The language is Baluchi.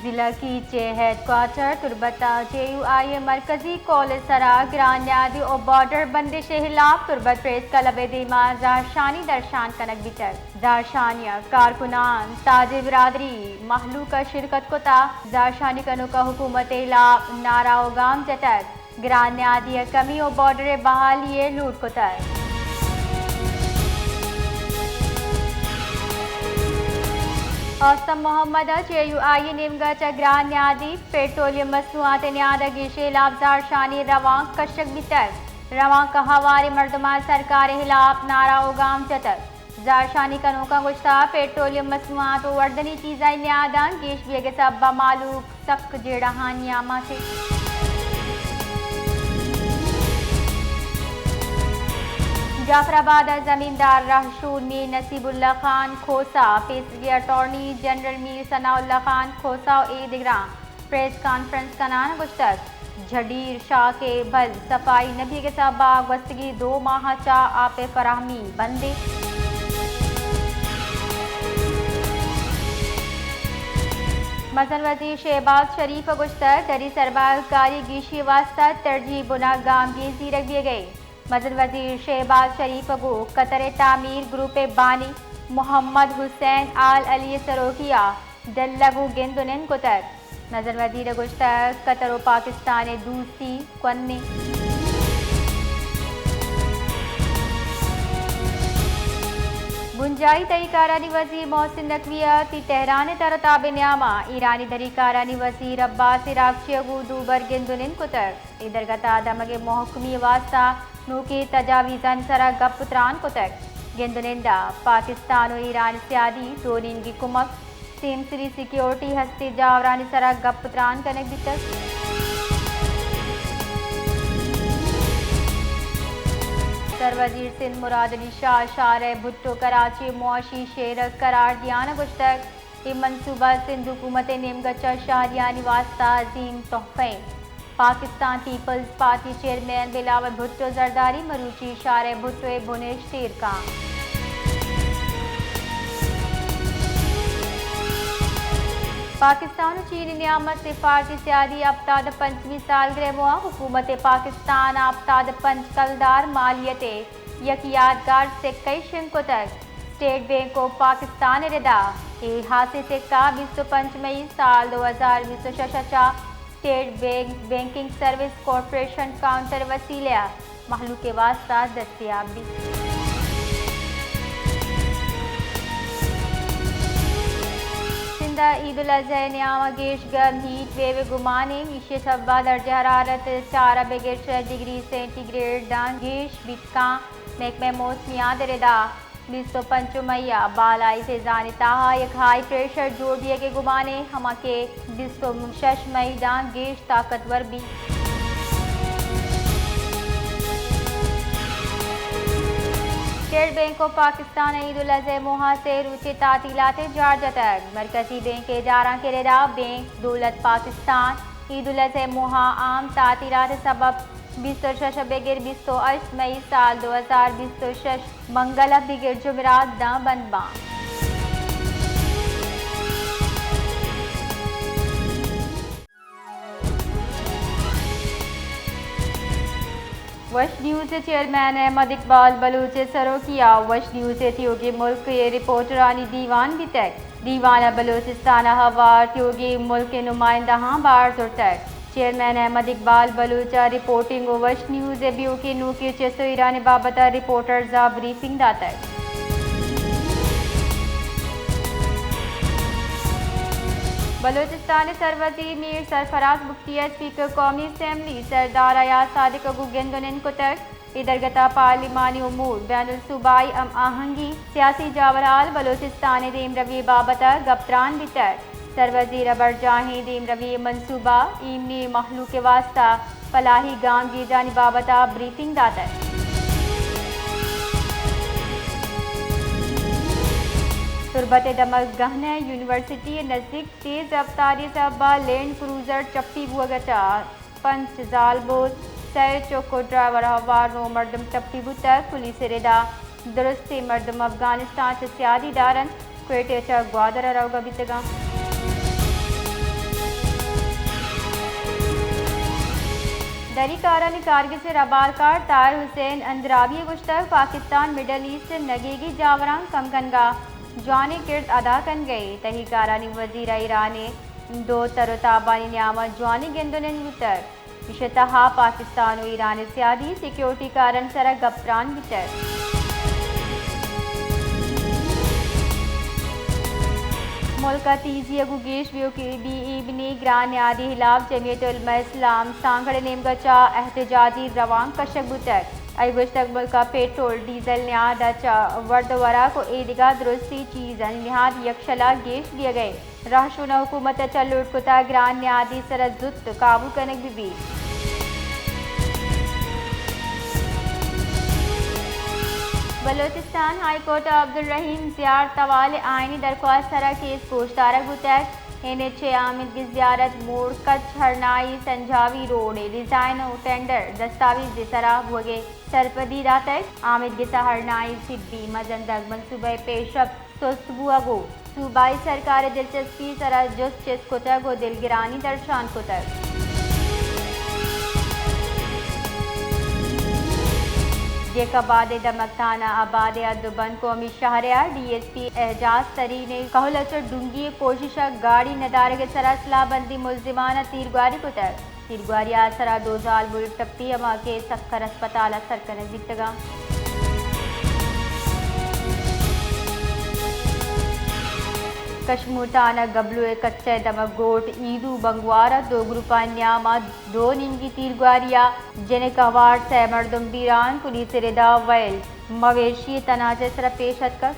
ضلع کیچ ءِ ہیڈ کوارٹر تربت ءَ جے یو آئی ءِ مرکزی کول ءِ سرا گران نیادی و بارڈر بندش ءِ ہلاپ تربت پریس کلب ءِ دیما زہرشانی درشان کنگ بیتگ۔ زہرشانی ءَ کارکنان، تاجر برادری، مہلوک ءَ شرکت کت ءُ زہرشانی کنوکاں حکومت ءِ ہلاپ نعرہ و گام جتگ۔ گران نیادی ءِ کمی و بارڈر ءِ بحالی ءِ لوٹ کتگ۔ حسن محمد ءَ جے یو آئی ءِ نیمگ ءَ چہ گران نیادی پیٹرولیم مصنوعات ءِ نیاد ءَ گیش ءِ ہلاپ زہرشانی روانک کشگ بیتگ۔ روانک ءَ ہواریں مردماں سرکار ءِ ہلاپ نعرہ و گام جتگ۔ زہرشانی کنوکاں گوشتگ، پیٹرولیم مصنوعات و وردنی چیزانی نیاداں گیش بیگ ءِ سبب ءَ مہلوک سک جیڑہانی آماچ انت۔ جعفر آباد ءِ زمیندار رہشون میر نصیب اللہ خان کھوسہ، پیسریگیں اٹارنی جنرل میر ثناء اللہ خان کھوسہ و اے دگراں پریس کانفرنس کنان ءَ گوشتگ، جھڈیر شاک ءِ بل صفائی نہ بیگ ءِ سبب ءَ گوستگیں دو ماہ ءَ چہ آپ ءِ فراہمی بند انت۔ مزن وزیر شہباز شریف ءَ گوشتگ، دری سرمایہ کاری گیشی ءِ واستہ ترجیح بناں گامگیج زیرگ بیگ ءَ انت۔ مزن وزیر شہباز شریف ءَ گوں قطر ءِ تعمیر گروپ ءِ بانی محمد حسین آل علی ءِ سروکی ءَ ڈل ءَ گوں گند ءُ نند کتگ۔ مزن وزیر ءَ گوشتگ، قطر ءُ پاکستان ءِ دوستی کن انت۔ بنجاہی دری کارانی وزیر محسن نقوی ءَ تئی تہران ءِ تر ءُ تاب ءِ نیام ءَ ایرانی دری کارانی وزیر عباس عراقچی ءَ گوں دوبر گند ءُ نند کتگ۔ اے درگت ءَ دمگ ءِ مہکمی ءِ واستہ نوکیں تجاویزانی سرا گپ ءُ تران کتگ۔ گند ءُ نند ءَ پاکستان ءُ ایران ءِ سیادی، دو نیمگی کمک، سیمسری سیکیورٹی ہستیں جاورانی سرا گپ ءُ تران کنگ بیتگ۔ سروزیر سندھ مراد علی شاہ شارع بھٹو کراچی ءِ معاشی شہر قرار دیان ءَ گوشتگ، اے منصوبہ سندھ حکومت ءِ نیمگ ءَ چہ شہریانی واستہ عظیم تحفہ انت۔ Pakistan peoples party chairman Bilawal Bhutto Zardari مروچی شارع بھٹو ءِ بنہشت ایر کنت۔ پاکستان ءُ چین ءِ نیام ءَ سفارتی سیادی ءِ ہپتاد ءُ پنچمی سالگرہ ءِ موہ ءَ حکومت پاکستان ءَ ہپتاد ءُ پنچ کلدار مالیت ءِ یک یادگار سکہ ئے شنگ کتگ۔ اسٹیٹ بینک آف پاکستان ءِ ردا اے ہاسیں سکہ بیست ءُ پنچ مئی سال دو ہزار بیست ءُ شش ءَ چہ state bank banking service corporation counter ءِ وسیلہ ءَ مہلوک ءِ واستہ دستیاب بیت۔ سندھ ءَ عید الاضحی ءِ نیام ءَ گیش گرم ہیٹ ویو ءِ گمان انت، ایشی ءِ سبب ءَ درجہ حرارت چار ءَ بگر شش ڈگری سینٹی گریڈ داں گیش بیت کنت۔ محکمہ موسمیات ءِ ردا بیست ءُ پنچ مئی ءَ بالائی فضانی تہا یک ہائی پریشر جوڑ بیگ ءِ گمان انت، ہما کہ بیست ءُ شش مئی داں گیش طاقتور بیت۔ اسٹیٹ بینک آف پاکستان ءَ عید الاضحی ءِ موہ ءَ سے روچیں تعطیلات ءِ جار جتگ۔ مرکزی بینک ءِ ادارھاں کہ ردا بینک دولت پاکستان عید الاضحی ءِ موہ ءَ عام تعطیلات ءِ سبب بیست ءُ شش ءَ بگر بیست ءُ ہشت مئی سال دو ہزار بیست ءُ شش منگل ءَ بگر جمعرات داں بند باں۔ وش نیوز ءِ چیئرمین احمد اقبال بلوچ ءِ سروکی ءَ وش نیوز ءِ تیوگیں ملک ءِ رپورٹرانی دیوان بیتگ۔ دیوان ءَ بلوچستان ءَ ہوار تیوگیں ملک ءِ نمائندہاں بہر زرتگ۔ چیئرمین احمد اقبال بلوچ ءَ رپورٹنگ ءُ وش نیوز ءِ بیوکیں نوکیں چست ءُ ایرانی بابت ءَ رپورٹرز ءَ بریفنگ داتگ۔ بلوچستان ءِ سروزیر میر سرفراز بگٹی ءَ اسپیکر قومی اسمبلی سردار ایاز صادق ءَ گوں گند ءُ نند کتگ۔ اے درگت ءَ پارلیمانی امور، بین الصوبائی ہم آہنگی، سیاسی جاورحال، بلوچستان ءِ دیمروی ءِ بابت ءَ گپ تران بیتگ۔ سروزیر ءَ برجاہیں دیمروی ءِ منصوبہ، ایمنی مہلوک ءِ واستہ پلاہی گامگیجانی بابت ءَ بریفنگ داتگ۔ تربت ءِ دمگ گہنہ یونیورسٹی ءِ نزیک تیز رفتاری ءِ سبب ءَ لینڈ کروزر چپی بوگ ءَ چہ پنچ زالبول، سئے چک ءُ ڈرائیور ہوار نو مردم ٹپی بوتگ۔ پولیس ءِ ردا درستیں مردم افغانستان چہ سیادی دار انت، کوئٹہ ءَ چہ گوادر ءَ روگ ءَ بیتگ انت۔ دری کارانی کارگس ء ربارکار طاہر حسین اندرابی ء گوشتگ، پاکستان مڈل ایسٹ ء نگیگی جاوراں کم کنگ ء جوانیں کرد ادا کنگ ء انت۔ تہی کارانی وزیر ء ایران ء دو تر ء تابانی نیام ء جوانیں گند ء نند بوتگ۔ ایشی ء تہا پاکستان ء ایران ء سیادی سیکورٹی کارانی سرا گپ تران بوتگ۔ ملک ء تیزی ء گوں گیش بیوکی بی ایمنی گران نیادی ہلاپ جمعیت علماء اسلام سانگھڑ ء نیمگ ء چہ احتجاجی روانک کشگ بوتگ۔ آئی گوشتگ، ملک ء پیٹرول، ڈیزل نیاد ء چہ ورد ء وراک ء ایدگہ درستی چیزانی نیاد یک شلا گیش دیگ ء انت۔ راہشون ء حکومت ء چہ لوٹ کتگ گران نیادی سرا زوت قابو کنگ بہ بیت۔ بلوچستان ہائی کورٹ ء عبدالرحیم زیار توال ء آئینی درخواست سرا کیس گوشدارگ بوتگ۔ این ایچ اے آمیدگس زیارت موڑ کچ ہرنائی سنجاوی روڈ ء ڈیزائن ء ٹینڈر دستاویز ء سرا بوگ ء سرپدی داتگ۔ آمیدگس ء ہرنائی طبی مزن دگ منصوبہ ء پیشرفت سست بوگ ء صوبائی سرکار ء دلچسپی سرا جست چست کتگ ء دلگرانی درشان کتگ۔ جیکب آباد ء دمگ تھانہ آباد ء ادوبند قومی شاہراہ ء ڈی ایس پی اعجاز ترین ء کہول ء چہ ڈونگی ء کوشش ء گاڑی ندارگ ء سرا سلاہ بندی ملزمان ء تیرگواری کتگ۔ تیرگواری ء سرا دو زالبول ٹپی ہما کہ سکھر ہسپتال ء سر کنگ بیتگ انت۔ کشمور تھانہ گبلو ء کچہ ء دمگ گوٹ ایدو بنگوار ء دو گروپانی نیام ء دو نیمگی تیرگواری ء جنک ہوار سئے مردم بیران، پولیس ء ردا ویل مویشی ء تنازعہ ء سرا پیش اتکگ۔